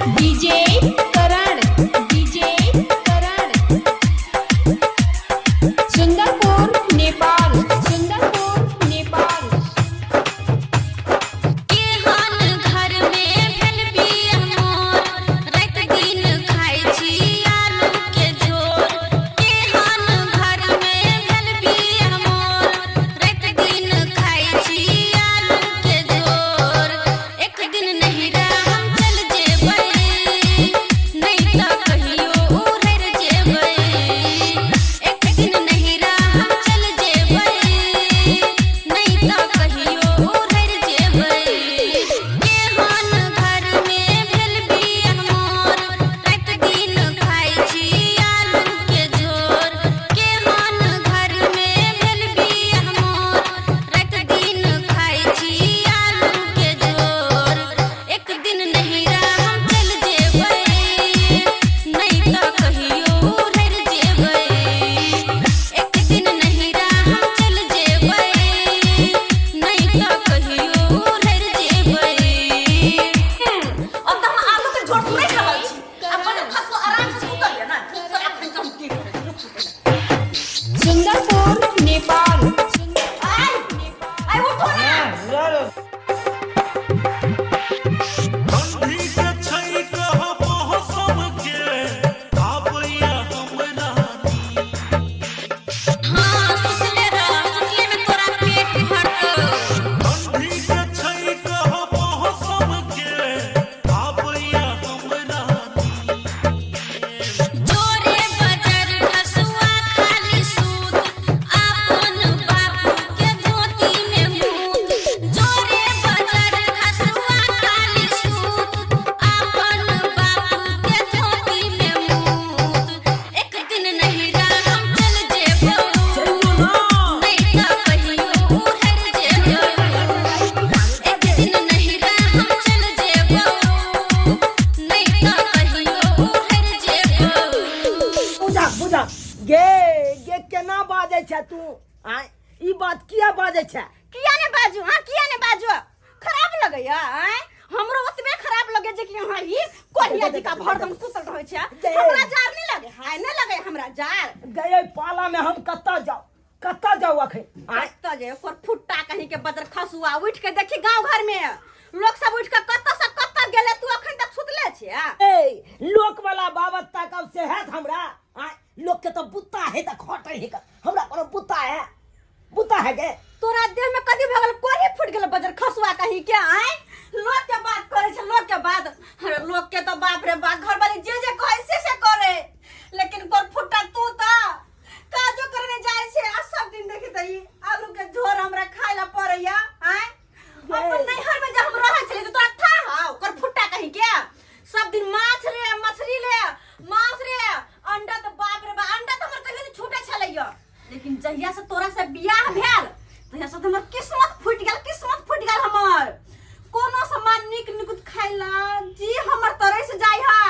DJ Karan, DJ Karan, Sundarpur Nepal, Sundarpur Nepal. केहन घर में भेल बिया मोर, राति दिन खाइ छी आलू के झोर। केहन घर में भेल बिया मोर, राति दिन खाइ छी आलू के झोर। एक दिन नहिरा हम चल जेबै, नहि तऽ कहियो उधर जेबै। एक दिन नहिरा हम चल जेबै, नहि तऽ कहियो उधर जेबै। केहन घर में भेल बिया मोर, राति दिन खाइ छी आलू के झोर। केहन घर में भेल बिया मोर, राति दिन खाइ छी आलू के झोर। एक दिन नहिरा हम चल जेबै, नहि तऽ कहियो उधर जेबै। एक दिन नहिरा हम चल जेबै, नहि तऽ कहियो उधर जेबै। अब तऽ हम आलू के झोर सुनैत रहल छी। अपन खसो आराम से सुतल ये ना, ठीक से अखन हम की करै छी, रुकू पहिले। सुंदरपुर नेपाल। आइ आइ उठो ना। ठंडी के छै कह मौसम के आबैया हमरा हाँ, सुतले रह, सुतले में तोरा पेट भरतौ। ठंडी के छै कह मौसम के आबैया हमरा जोरे बजर खसुआ खाली सूत, आपन बापू के धोती में मूत। जोरे बजर खसुआ खाली सूत, आपन बापू के धोती में मूत। एक दिन नहिरा हम चल जेबौ, नहि तऽ कहियो उधर जेबौ। एक दिन नहिरा हम चल जेबौ, नहि तऽ कहियो उधर जेबौ। बुझा बुझा गे गे, केना बाजै छै तू? आय, ई बात किया बाजै छै? किया ने बाजू? हाँ, किया ने बाजू? खराब लगैया? आँय, हमरो ओतबे खराब लगे जे कि अहाँ ई कोढ़िया जी का भरदम सुतल रहै छै। हमरा जार नहीं लगे हाय, नहीं लगे हमरा जार। गए पाला में हम कतऽ जाउ, कतऽ जाउ अखन? आय, कतऽ जे ओकर फुट्टा कहीं के बदर खसुआ, उठ के देखी गांव घर में लोग सब उठ के कतऽ से कतऽ गेले, तू अखन तक सुतले छे? ए, लोक वाला बाबत ताकब से हैत हमरा? आय, लोक के तऽ बुत्ता है तऽ खटै है, हमरा कोनो बुत्ता है? बुत्ता है गे? तोरा देह में कदी भऽ गेल, कोढ़ी फूट गेल बजर खसुआ कहीं के? आय, लोक के बात करे छै, लोक के बात। अरे लोक के तो बाप रे बाप, घर वाली जे जे कहे से से करे, लेकिन कोर फुट्टा तू तो काजो करने जाय छै आ सब दिन देखी त ई आलू के झोर हमरा खाय ला पड़ैया। आय, अपन नैहर में जब हम रहै छलियै त तोरा था हौ कोर फुट्टा कहीं के, सब दिन माछ रे मछली रे मांस रे अंडा, तो बाप रे बाप, अंडा तो हमर कहियो नहीं छूटे छलैया। लेकिन जहिया से तोरा से बियाह भेल तहिया से तो हमर किस्मत फूटि गेल, किस्मत फूटि गेल हमर। कोनो सामान नीक निकुत खाइला जी हमर तरस जाय हा,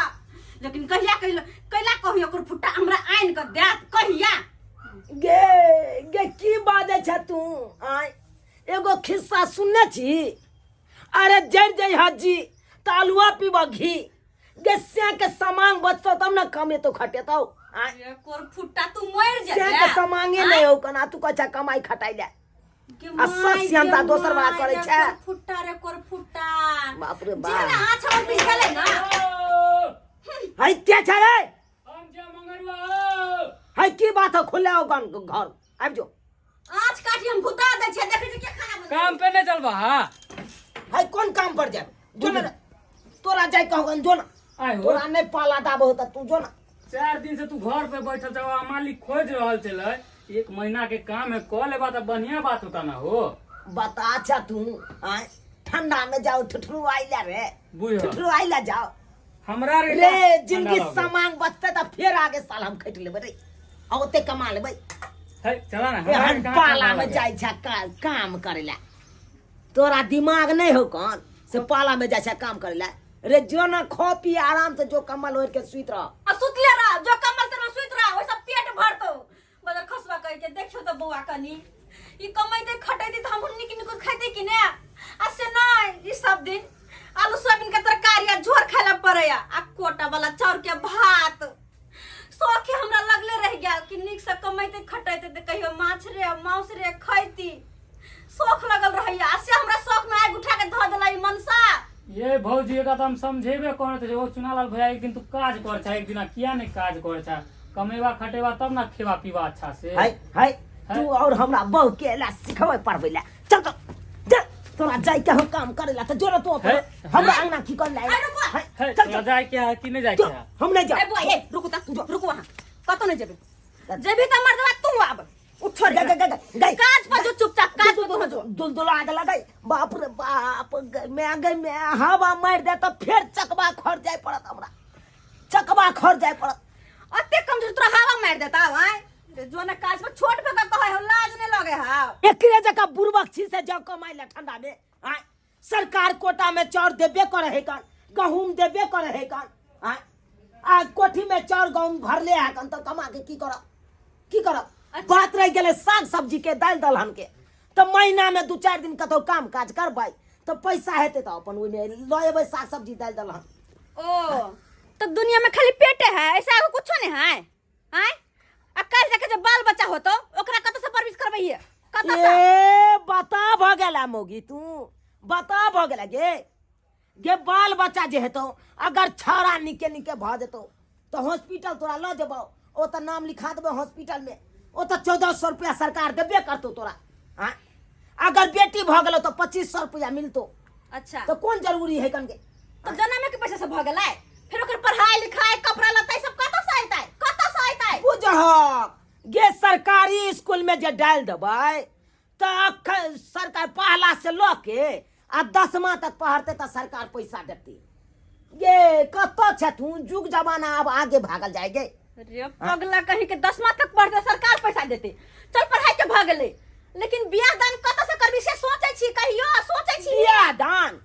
लेकिन कहिया कहिला कैला कहियो ओकर फुट्टा हमरा आनि कऽ देत कहिया? गे गे, की बाजै छै तू? आय, एगो खिस्सा सुनने छी? अरे जरि जाइ हजी तऽ आलुआ पीबऽ घी। गे, से के सामान बचतौ तब ने कमेतौ खटेतौ। आय, कोर फुट्टा तू मरि से जेबे। के सामांगे नहि हौ कना, तू कहै छै कमाइ खटाइ ले आ सब सियनता दोसर वाला करै छै। फुट्टा रे कोर फुट्टा, बाप रे जे बाप। ने आछ हमर बिझेलै ना। है के छै रे? है, की बात है? खुले हो गन घर आबि जो। आँच काटी हम भुता दै छियै, देखै छियै के खाना बनबै। काम पे नहीं चलबा? हा। है, कोन काम पर जाब? जो ना, तोरा जाय कहगन, जो ना। आय हो। तोरा नहि पाला दाबो त तू जो ना। 4 दिन से तू घर पे बैठल छौ आ मालिक खोज रहल छलै। एक महीना के काम है, कऽ लेबा तऽ बढ़िया बात होता ना हो। बता, अच्छा तू आय ठंडा में जाओ ठुठरू आइला रे। बुझ। ठुठरू आइला जाओ। हमरा रे रे ठंडा जिंदगी लगै। सामान बचते त फेर आगे साल हम खटि लेबै रे आ ओते कमा लेबै। है, चला ना, हमरा एहन रे कहाँ पाला ठंडा में लगै। जाइ छै काम करे ला, तोरा दिमाग नहीं हो कौन से पाला में जाइ छै काम करे ला रे? जो ना, खो पी आराम से, जो कम्बल ओढ़ के सुइत रह। आ सुतले रह, जो कम्बल तर सुति रह, ओइ सब पेट भरतौ बदर खसुआ कहि के। देखियो त बौआ, कनी ई कमैते खटैते त हमहूँ नीक नीक खैते कि ने, आ से नहि, ई सब दिन आलू सोयाबीन के तरकारी आ झोर खाय ला पड़ैया। कोटा वाला चाउर के भात शौखे हमरा लगले रह गेल कि नीक से कमैते खटैते तऽ कहियो माछ रे मांस रे खैती शौख लगल रहैया आ से हमरा शौख में आगि उठा के धऽ देला ई मनसा। ये भौजी एकरा तऽ हम समझेबे करैत छै ओ चुनालाल भैया एक दिन तू काज कर छा एक दिना किया नहीं काज कर छा कमेबा खटेबा तब ना खेबा पीबा अच्छा से। हाय हाय तू और हमरा बहू के एला सिखबै पढ़बै ला चल चल चल तोरा जाय के हम काम करे ला त जोर तू अपन हे, हमरा अंगना की कर ला अरे रुको। हाय, हे, चल तोरा चल जाए के है कि नहीं जाए जो, के है? हम नहीं ए जाओ बुआ ए रुकू त रुकू वहां कतौ नहीं जेबे जेबी त मर्दवा तू आब उठो रे। गे, गे, गे, गे। काज पर जो चुपचाप काज पर तू जो। दुलदुला दे लगै बाप रे बाप गे, मैं गे मैं हवा मारि दे त फेर चकबा खर जाय पड़त हमरा चकबा खर जाय पड़त। अते कमजोर तोरा हवा मारि देता आय रे जो ने काज पर छोट भऽ के कहै हो लाज नहीं लगे हा। एकरे जकाँ बुड़बक छी से जाओ कमाइ ला ठंडा में आय सरकार कोटा में चाउर देबे करे है कन गहूम देबे करे है कन आय आ कोठी में चाउर गहूम भरले है कन तो कमा के की करब की करब। बात रह गेलै साग सब्जी के दालि दलहन के तऽ महीना में 2-4 दिन कतौ काम काज करबै तऽ पैसा हेतै तऽ अपन ओहिमे लऽ एबै साग सब्जी दालि दलहन। ओ तो दुनिया में खाली पेटे है ऐसा आगू कुछो नहीं है आय आ काल्हि जाके जब बाल बच्चा होतो ओकरा कतौ से परवरिश करबैये कतौ से? ए बता भ गेला मोगी तू बता भ गेला गे गे बाल बच्चा जे हेतौ अगर छौड़ा निके निके भ जेतौ तऽ हॉस्पिटल तोरा लऽ जेबौ ओ तऽ नाम लिखा देबै हॉस्पिटल में ओ तऽ 1400 रुपया सरकार देबे करतौ तोरा आँय अगर बेटी भ गेलौ तऽ 2500 रुपया मिलतौ। अच्छा। तऽ कोन जरूरी है कन के? तो जनमे के पैसा सब भ गेलै फिर ओकर पढ़ाई लिखाई कपड़ा लत्ता ई सब कतौ से अइतै कतौ से अइतै? बुझहक गे सरकारी स्कूल में जे डालि देबै तऽ अखन सरकार पहला से लऽ के आ 10वां तक पढ़तै तऽ सरकार पैसा देतै। गे कतऽ छथुन जुग जमाना आब आगे भागल जाय गे। रे पगला कहीं के 10वां तक पढ़तै सरकार पैसा देतै चल पढ़ाई के भऽ गेलै लेकिन बियाह दान कतऽ से करबी से सोचै छी कहियो सोचै छी? बियाह दान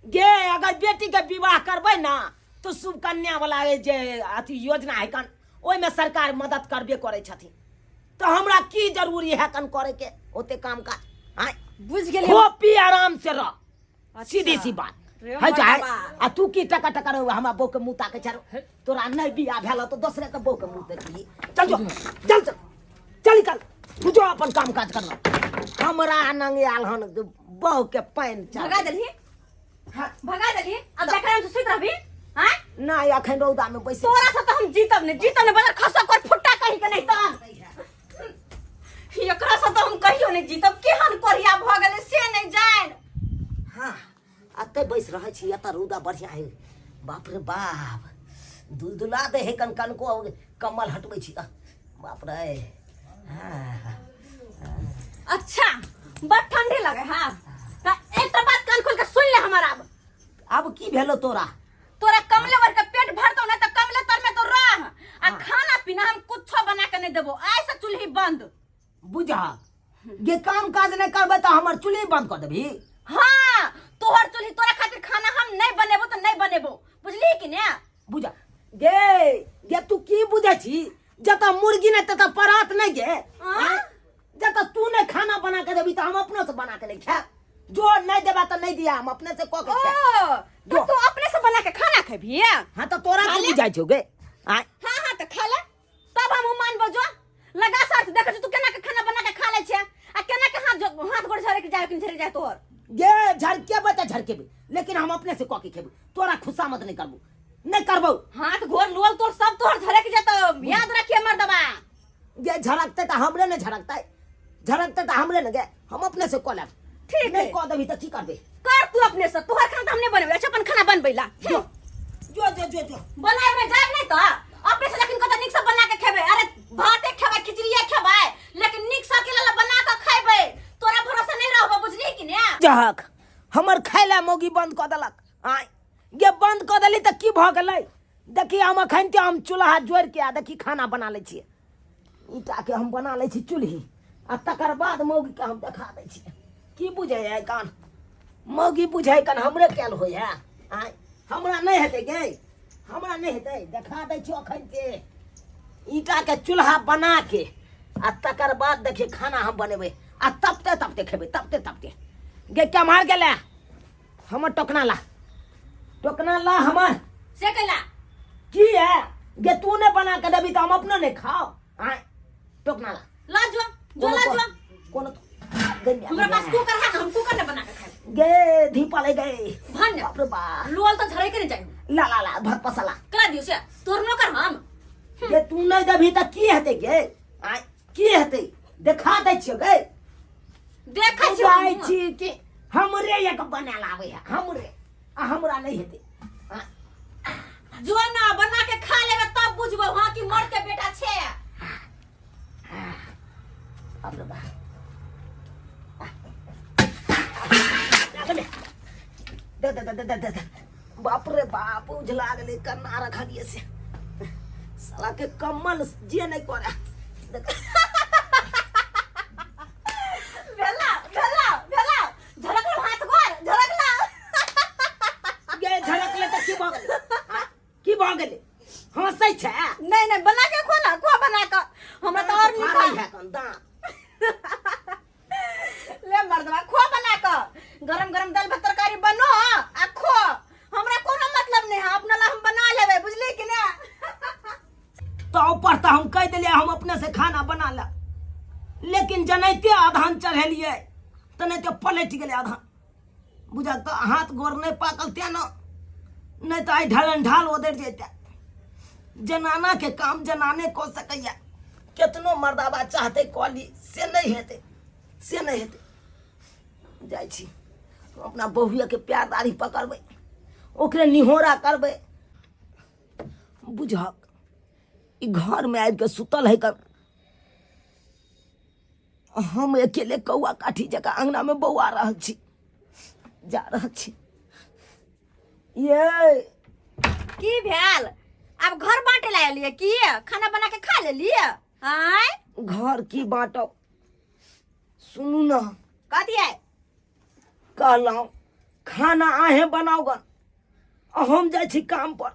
गे अगर बेटी के विवाह करबै ना तो शुभकन्या वाला जे अथी योजना है कन ओहिमे सरकार मदद करबे करै छथिन तो हमरा की जरूरी है कन करे के ओते काम काज आँय बुझ गेलियै। खो पी आराम से रह सीधी सी बात रे है चाहे मर्दबा। आ तू की टका टका रहो हमरा बहू के मुंह ताके छरो तोरा नहीं बियाह भेल तो दोसरे के बहू के मुंह देखली चल जो चल चल चल निकल तू जो अपन काम काज करना हमरा नंग आयल हन बहू के पानि चढ़ भगा देलही? हाँ। भगा देलही? अब जाकर हम सुति रहबी हाँ? नहीं अखन रौदा में बैसे तोरा से तो हम जीतब नहीं जीतब नहीं बदल खसो कर फुट्टा कहीं के नहीं तहन एकरा से तो हम कहियो नहीं जीतब केहन कोरिया भ गेलै से नहीं जान। हाँ अते बैस रहै छी एतऽ रौदा बढ़िया है बाप रे बाप दुलदुला दे है कन कन को कम्बल हटबै छी तऽ बाप रे। हाँ। अच्छा बड़ ठंडी लगे हाँ त एक तो बात कान खोल के सुन ले हमारा अब। अब की भेलो तोरा? तोरा कमले भर के पेट भरतो ना त कमले तर में तो रह आ खाना पीना हम कुछो बना के नहीं देबो आइ से चूल्ही बंद। बुझा गे काम काज नहीं करबे त हमर चूल्ही बंद कर देबी? हाँ तोहर चूल्ही तोरा खातिर खाना हम नहीं बनेबो त नहीं बनेबो बुझली कि ने? बुझा गे गे तू की बुझै छी जतऽ मुर्गी नहीं ततऽ परात नहीं गे आँ? जतऽ तू नहीं खाना बना के देबी त हम अपनो से बना के नहीं खाएब जो नहीं देबा त नहीं दिया हम अपने से कऽ के खाएब। ओ, तो जो। तू अपने से बना के खाना खेबही? हाँ त तोरा की खा ले। बुझाइ छौ गे? आँय? हाँ हाँ त खा ले तब हम मानबो जो लगा साथ देखै छी तू केना के खाना बना के खा लै छै आ केना के हाथ गोड़ झरे के जाय कि झरे जाय तोहर। गे झरकेबै त झरकेबै लेकिन हम अपने से कऽ के खेबै तोरा खुशामद नहीं करबो नहीं करबो। हाथ गोड़ लोल तोल सब तोहर झरे के जेतौ याद रखिए मर्दबा। गे झरकतै त हमरे ने झरकतै झरकतै त हमरे ने गे हम अपने से कऽ लेब। ठीक नहीं है। कऽ देबही त की करबे? कर तू अपने से तोहर खाना त हम नहीं बनेबै अच्छा अपन खाना बनबै ला। जो जो जो जो जो बनाए में जाए नहीं तो अपने से लेकिन कत निक से बना के खेबै। अरे भाते खेबै खिचड़िए खेबै लेकिन निक से अकेला ला बना के खेबै तोरा भरोसा नहीं रहबो बुझली कि ने? जहक हमर खाय ला मौगी बंद कऽ देलक आँय गे बंद कऽ देली तऽ की भऽ गेलै? देखी हम अखन के हम चूल्हा जोड़ि के आ देखी खाना बना लै छियै ईटा के हम बना लै छी चूल्ही आ तकर बाद मौगी के हम देखा दै छियै की बुझै है कान मौगी बुझै कन हमरे कयल होइ है आँय हमरा नहीं हेतै गे हमरा नहीं हेतै देखा दै छियै अखन के ईटा के चूल्हा बना के आ तकर बाद देखिए खाना हम बनेबै आ तपते तपते खेबै तपते तपते गे केम्हर गेलै हमर टोकना ला टोकना ला हमर से कैला? किया गे तू ने बना के देबी तऽ हम अपनो नहि खाओ आय टोकना ला। ला जो जो ला जो। कोनो तो गे म्या, हमरा पास गे। कुकर है ना, हम कुकर ने बना के खाएब। गे धीपा ले गए। भन्ने। बाप रे बाप। लोल तऽ झरै के नहीं जाय। ला ला ला भर पसला। करा दियो से तोर नौकर हम। गे तू नहीं देबी तऽ की हेतै गे? आय की हेतै देखा दै छियो गे। देखै छियो जाइ हमहूँ। छी कि हमरे एक बनायल आबै है हमरे आ हमरा नहीं हेतै। आ, जो ना बना के खा लेबे तब बुझबो हाँ कि मर्द के बेटा छे। बाप रे बाप। दे दे दे दे दे दे। बाप रे बाप उझला गेलै कन्ना रखलियै से साला के कम्बल जे नहीं करे। देख। भेला भेला भेला झरकलो हाथ गोर झरकला। गे झरकले तऽ की भऽ गेलै? आ, की भऽ गेलै? हँसै छै? नहीं नहीं बना के खो ना, खो बना के हमरा तो और फाड़ै नीक है कन दाँत। ले मर्दवा खो बना के, गरम गरम दाल भात तरकारी बनो आ खो। हमरा कोनो मतलब नहीं है, अपना ला हम बना लेबै, बुझली कि ना? तो ऊपर तऽ हम कहि देलियै हम अपने से खाना बना ले, लेकिन जनैते आधान चढ़ेलियै तऽ नहि तऽ पलटि गेलै आधान। बुझल तऽ हाथ गोर नहि पाकल तेँ ने, नहि तऽ आइ ढलन ढाल ओदरि जैते। जनाना के काम जनाने कऽ सकैया, केतनो मर्दाबा चाहतै कऽ ली से नहि हेतै, से नहि हेतै। जाइ छी अपना बहुएके प्यार दाढ़ी पकड़बै, ओकरे निहोरा करबै। बुझक ई घरमे आबि कऽ सुतल है कर, हम अकेले कौआ काठी जकाँ अङ्गनामे बौआ रहल छी। जा रहल छी। ये की भेल? आब घर बांटे ला एलियै की? खाना बना के खा लेलियै? आँय घर की बाँटब? सुनू न। कथी है? कहलहुँ खाना अहें बनाउ गन, हम जाइ छी काम पर।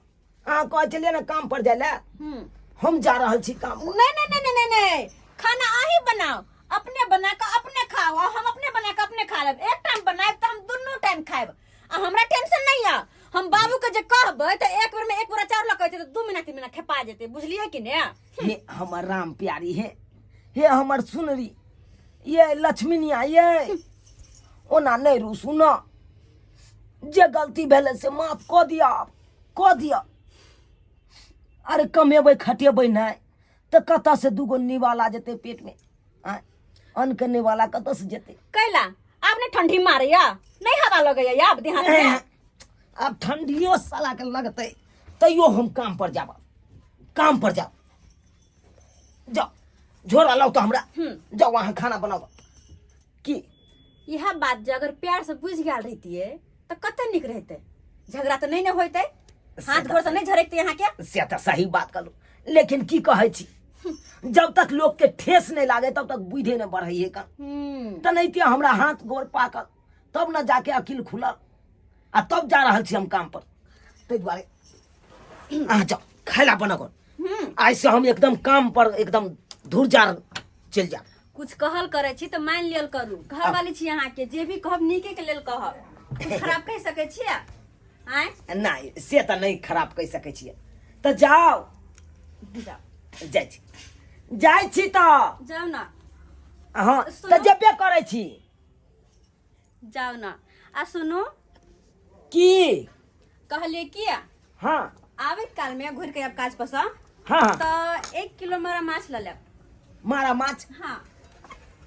अहाँ कहै छलियै ने काम पर जाइ लए, हम जा रहल छी काम पर। नहीं नहीं नहीं नहीं नहीं, खाना अहीं बनाओ, अपने बना के अपने खाओ, और हम अपने बना के अपने खा लेब। एक टाइम बनाएब तऽ हम दुनू टाइम खाएब, आ हमरा टेंशन नहीं है। हम बाबू के जे कहबै तऽ एक बेर में एक बोरा चावल कहै छै तऽ 2 महीना 3 महीना खेपा जेतै, बुझलियै कि ने? हे हमर राम प्यारी, हे हे हमर सुनरी, ये लक्ष्मीनिया, ये ओना नहीं रूसू न, जे गलती भेलै से माफ कऽ दिअ, आब कऽ दिअ। अरे कमेबै खटेबै नहि तऽ कतऽ से दूगो निवाला जेतै पेटमे? आँय अन्नके निवाला कतऽ से जेतै? कैला आब नहि ठंडी मारैया, नहि हवा लगैया आब देहात में? आब ठंडियो साला के लगतै तैयो हम काम पर जाब, काम पर जाब। जाओ झोरा लाओ तो हमरा, जाओ अहाँ खाना बनाओ। की इएह बात जे अगर प्यार से बुझि गेल रहितियै तऽ कते नीक रहितै, झगड़ा तऽ नहि ने होइतै, हाथ गोर से नहि झरकतै अहाँके। से तऽ सही बात कहलहुँ, लेकिन की कहै छी, जब तक लोग के ठेस नहीं लागे तब तक बुद्धि नहीं बढ़ै है का। तनैते हमरा हाथ गोर पाकल तब न जाके अकिल खुलल, आ तब जा रहल छी हम काम पर। ताहि दुआरे अहाँ जाओ खाय ला बनाओ। आइ से हम एकदम काम पर एकदम धुर जा चलि जायब। कुछ कहल करै छी तऽ मानि लियल करू, घर वाली छी अहाँके, जे भी कहब नीके के लेल कहब, कुछ खराब कहि सकै छियै? आँय नहि से तऽ नहि खराब कहि सकै छियै। तऽ जाओ। जाओ। जाइ छी, जाइ छी तऽ जाउ ने। हँ सुनू। तऽ जेबे करै छी। जाउ ने। आ सुनू। की कहलियै की? हाँ। आबै काल में घुरि के आब काज पर सँ। हाँ। तऽ 1 किलो मारा माछ लऽ लेब। मारा माछ? हाँ।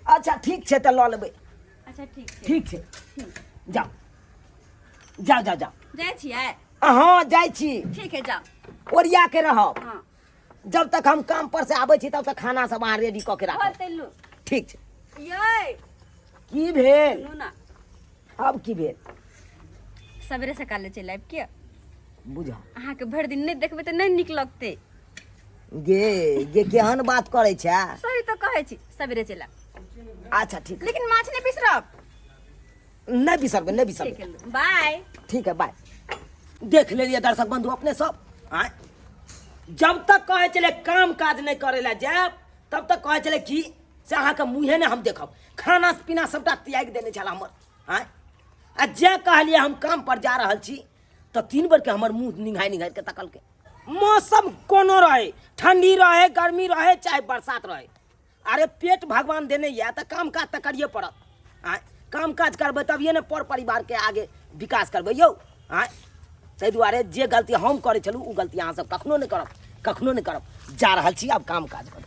अच्छा ठीक छै तऽ लऽ लेबै। अच्छा ठीक छै। ठीक छै, जाउ जाउ जाउ जाउ। जाइ छियै? हाँ जाइ छी। ठीक है जाउ। ओरिया के रहब। हाँ। जब तक हम काम पर से आबै छी तब तक खाना सब अहाँ रेडी कऽ के राखब। होतै लू। ठीक छै। यै। की भेल? सुनू ना। आब की भेल? सवेरे सकाले चलि आबि के। बुझा। अहाँके भरि दिन नहि देखबै तऽ नहि नीक लगतै। गे गे केहन बात करै छै? सही तऽ कहै छी, सवेरे चलि आयब। अच्छा ठीक। लेकिन माछ नहि बिसरब। नहि बिसरबै, नहि बिसरबै। ठीक है, बाय। ठीक है बाय। देख लेलियै दर्शक बंधु अपने सब। आँय जब तक कहै छलै काम काज नहि करै लए जायब तब तक कहै छलै कि से अहाँके मुँहे नहि हम देखब, खाना पीना सबटा त्यागि देने छल हमर। आँय आ जे कहलियै हम काम पर जा रहल छी तऽ 3 बेरके हमर मुँह निंघाइ निंघाइ के तकलकै। मौसम कोनो रहे, ठंडी रहे, गर्मी रहे, चाहे बरसात रहे, अरे पेट भगवान देने यऽ तऽ काम काज तऽ करिए पड़त। आँय, काम काज करबै तभिए ने पर परिवारके आगे विकास करबै यौ। आँय, ताहि दुआरे जे गलती हम करै छलहुँ ओ गलती अहाँसभ कखनो नहि करब, कखनो नहि करब। जा रहल छी आब काम काज करब।